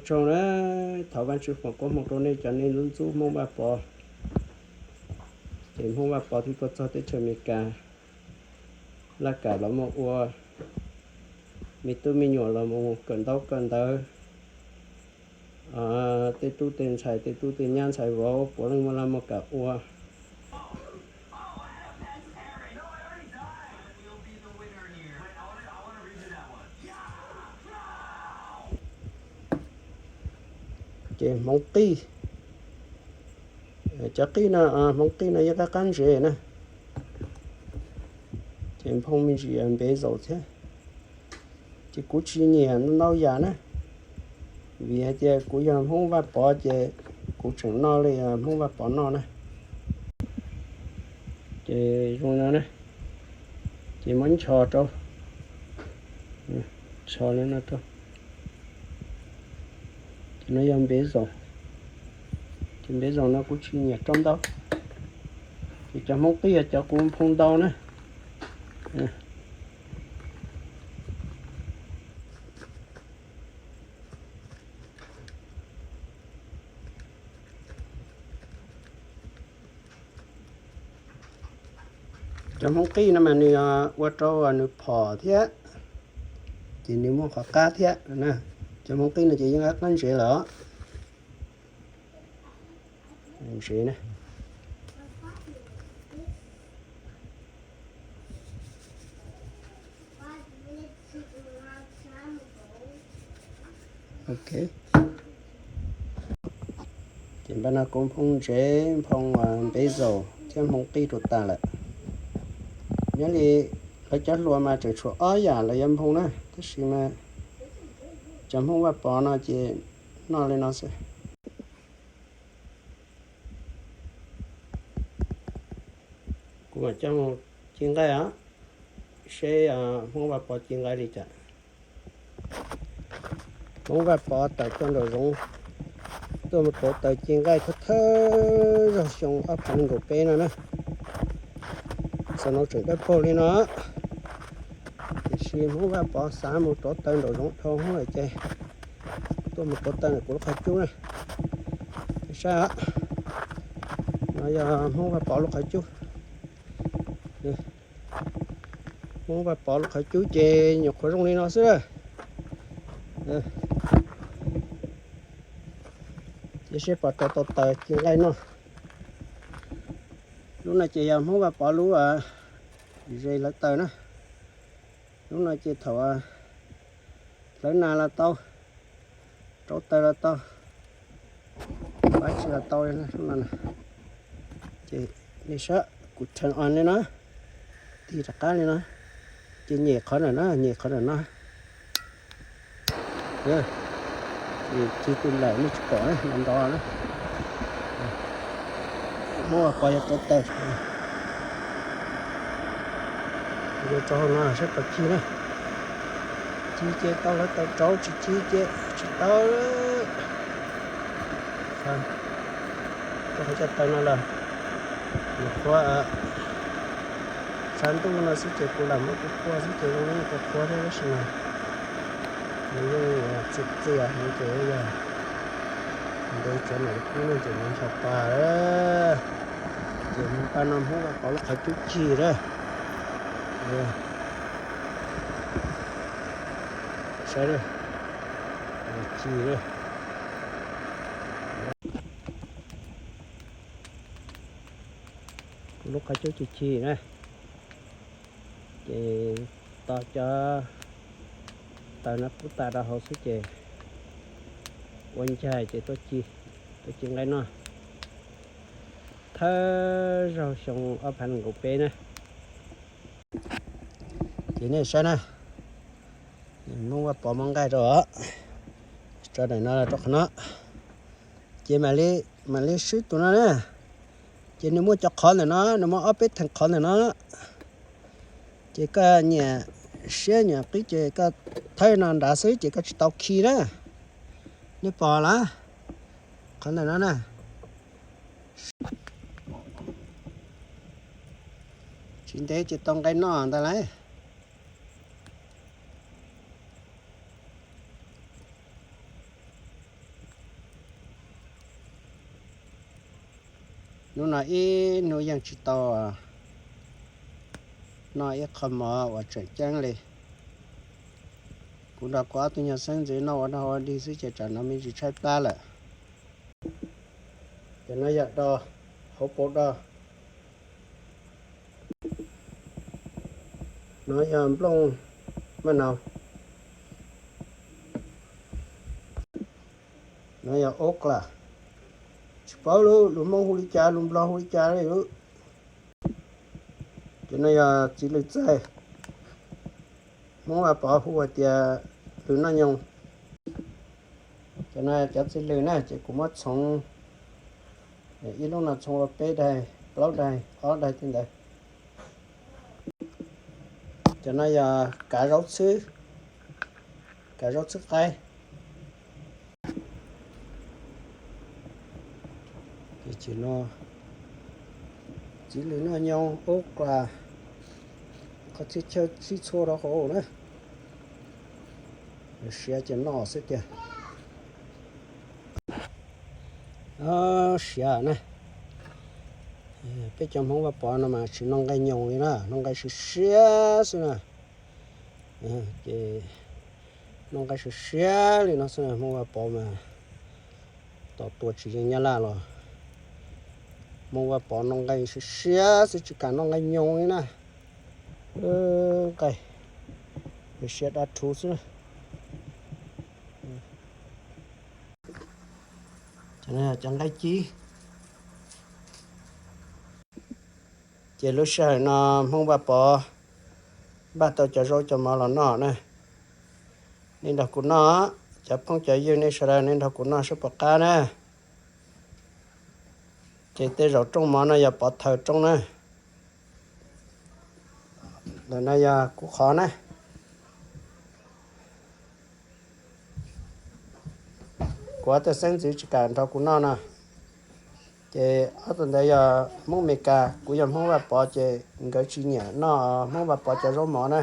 Zoo na, thov Vajtswv foom koob hmoov rau nej cov neeg ntxub ntxub Hmoob Vaj Pov. Ces Hmoob Vaj Pov twb tuaj txog teb chaws Amelikas, laj kam los mus ua me tub me nyuam los mus kawm ntaub kawm ntawv. Tej tub tej ntxhais, tej tub tej nyab ntxhais vauv puav leej muaj laj muaj kam ua. Ces hmoov qij, cov qij no, hmoov qij no yeej qab qab ntsev na. Ces nphoo me ntsis npev zaum thiab. Ces kuv tsis nyiam ntau yam na, vim hais tias kuv yog Hmoob Vaj Pov ces kuv tseem noj li Hmoob Vaj Pov noj na. Ces zoo no na, ces muab ncho rau, ncho li no rau. Ces no yog npev zaum, ces npev zaum no kuv tsis nyiam rau ntau. Ces cov hmoov qij yog cov kuv nphoo ntau na. Cov hmoov qij no mas nws ua rau nws phom thiab, ces nws muaj qhov qab thiab. Cov hmoov qij no ces yeej qab ntsev lawm. Ntsev na. Ok. Ces npaj no kuv nphoo ntsev, nphoo npev zaum thiab hmoov qij rau tas lawm. Nyob li lawv cov hluas mas tseem tshuav ob yam lawv yuav nphoo na, tab sis mas cov Hmoob Vaj Pov no ces noj li no xwb. Kuv mam coj mus ci nqaij os, seb Hmoob Vaj Pov ci nqaij li cas. Hmoob Vaj Pov tawm tuaj nraum zoov, tuaj mus rauv taws ci nqaij thawj thawj zaug xyoo ob phav nees nkaum peb no na. Xav no tseem dawb paug li no, tiam sis Hmoob Vaj Pov xav mus rauv taws nraum zoov dhau hwv lawm ces tuaj mus rauv taws ntawm kuv lub qhov cub na. Saib, no yog Hmoob Vaj Pov lub qhov cub. Hmoob Vaj Pov lub qhov cub ces nyuam qhuav zoo li no xwb. Ces seb puas rauv tau taws ci nqaij noj. Lub no ces yog Hmoob Vaj Pov lub ze hlawv taws na. Lub no ces thaum hlawv nas los tau, rauv taws los tau, pab tsi los tau li lub no. Ces nej saib kuv thav os li no, tig rov qab li no, ces nyem qhov ntawm no, nyem qhov ntawm no. Ces tig tus lawm nej tsis pom na, ntov ntov na. Muab pov yog rauv taws. Yuav rau hauv no saib puas ci na. Ci ces tau hlawv taws rauv, tsis ci ces tsis tau. Rau qhov cov taws no lawm, nyuam qhuav tshav ntuj no xwb ces kuv lam muab kuv pua xwb ces zoo li nyuam qhuav qhuav thiab tab sis mas nws yeej txias txias heev ces yog ntev tsav mam li pub ne ces nws ncho pa. Ces npaj no Hmoob Vaj Pov lub qhov cub cig lawm. Saib, cig lawm. Kuv lub qhov cub cig cig na, ces tos cov taws no pub tas rau hauv xwb ces ua ncaig ces tuaj ci, tuaj ci nqaij noj. Thawj zaug xyoo ob phav nees nkaum peb na. Ces nej saib na, Hmoob Vaj Pov muab nqaij rau, tso daim no rau qhov no, ces mam li swb tus no na. Ces nws muaj cov qhov ntawm no, nws muaj ob peb theem qhov ntawm no. Ces koj nyiam siab nyiam qib ces koj thawb no nrad xwb ces koj tsis tau khi na. Nej pom lawm, qhov ntawm no na. Tsis ntev ces tau nqaij noj ntag lauj. Hnub no ib hnub yeej tsis tau noj ib qho mov uas tseem ceeb li. Kuv nrog kuv ob tug nyuag xeeb ntxwv noj ua dog ua dig xwb ces tsam no me ntsis tshaib plab lawm. Ces no yog do, hauv paus do. No yog nplooj maj nau. No yog okra. Tsis paub lub, lus Hmoob hu li cas, lus Nplog hu li cas li lub. Ces no yog txiv lws txaij, Hmoob Vaj Pov hu hais tias lws noj nyoos. Ces no cov txiv lws na ces kuv muab txhoov, ib lub no txhoov ua peb daig, plaub daig, ob daig tej ntawd. Ces no yog kav zaub txhwb, kav zaub txhwb qaib. Ces no txiv lws noj nyoos, okra, qhov txhia chaw txhij txhua rau hauv na. Siav ces noj xwb tiag. Siav na, peb cov Hmoob Vaj Pov no mas tsis noj nqaij nyoos li na, noj nqaij siav siav xwb na. Ces noj nqaij siav siav li no xwb na, Hmoob Vaj Pov mas tos tua tsis yeej Nyab Laj los. Hmoob Vaj Pov noj nqaij siav siav xwb, tsis kam noj nqaij nyoos li na. Nqaij siav dav thuv xwb. Cov nqaij cib. Ces lub sij hawm no Hmoob Vaj Pov npaj tau cov zaub cov mov los noj na. Nej nrog kuv noj, cov phooj cov ywg nej sawv daws nej nrog kuv noj saib puas qab na. Ces tej zaum rooj mov no yog Pov Thawm rooj na. Ntawm no yog kuv qhov na. Kuv ob tug xeeb ntxwv tsis kam nrog kuv noj no. Ces ob tug ntawd yog Hmoob Amelikas, kuv yog Hmoob Vaj Pov ces nkawd tsis nyiam noj Hmoob Vaj Pov cov zaub mov na.